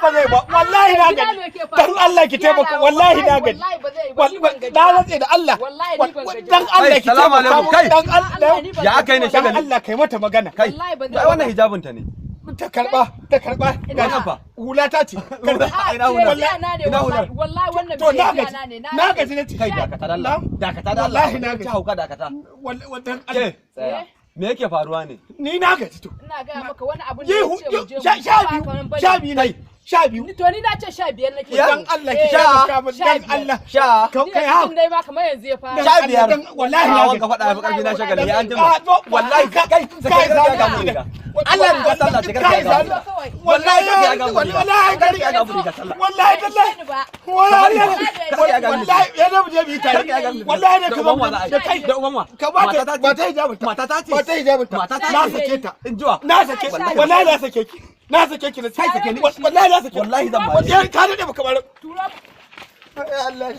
Ba zai ba, wallahi na Gida gaji. me ke faruwa? Dan Allah ki taimaka, wallahi na gaji. Wallahi ba zai yi ba, ni ban gaji Na ba. rantse da Allah. Wallahi ni ban gaji Dan ba. Allah Kai, ki salamu taimaka alaikum, mun, kai. dan Allah. Ni ban Ya gaji aka yi ne ba. Dan shagali? Allah kai mata magana. Kai, Wallahi ba zai ai yi wannan ba. Hijabin ta ne. Ta karba, ta karba. Ina. Wannan fa? Hula ta ce. Karba. A, Ina hular? ce na ne Ina hular? wallahi, wallahi wannan To na bai gaji. na ne. Na gaji na ce. Kai, dakata da Allah. Dakata da Allah. Wallahi na gaji. Ci hauka, dakata. Wallahi dan Ke, Allah. tsaya. Eh? Me yake faruwa ne? Ni na gaji to. Ina gaya maka wani abu ne Yi ya ce mu je mu sha yi, sha ba biyu. haka nan bane. 12 ne. 12. To ni na ce 15 nake. Dan Allah ki Eh, taimaka min, sha dan biyar. Allah. Sha. Ka Ni kai yanzu ha. tun dai ma kamar yanzu ya fara. Dan Sha Allah, biyar. Wallahi A na wanka gaji. faɗa ya fi ƙarfi na, shagali. Ya an jima. Ah, to, Wallahi ka kai, kai sai ka ga mu za riga. Allah riga sallah ce, kar ka Kai ga za mu. Kawai. Wallahi Kar ka ga mu riga. wallahi Kar ka ga mu riga sallah. Wallahi tallahi. Ni ba. Wallahi Kar ka ga mu. wallahi ya da mu je mu yi tare. Kar ka ga mu. Wallahi ne Da ka uban wa za a yi? da kai. Da uban wa? Ka ba ta Matata ce. ba ta hijabin ta. Matata ce. Ba ta hijabin ta. Matata Na ce. sake ta. In jiwa. Na sake, wallahi na sake ki. Na sake ki na Kai, sake ni. Wallahi na sake. Wallahi zan mare. Wallahi ka dade baka bar. Turo Allah.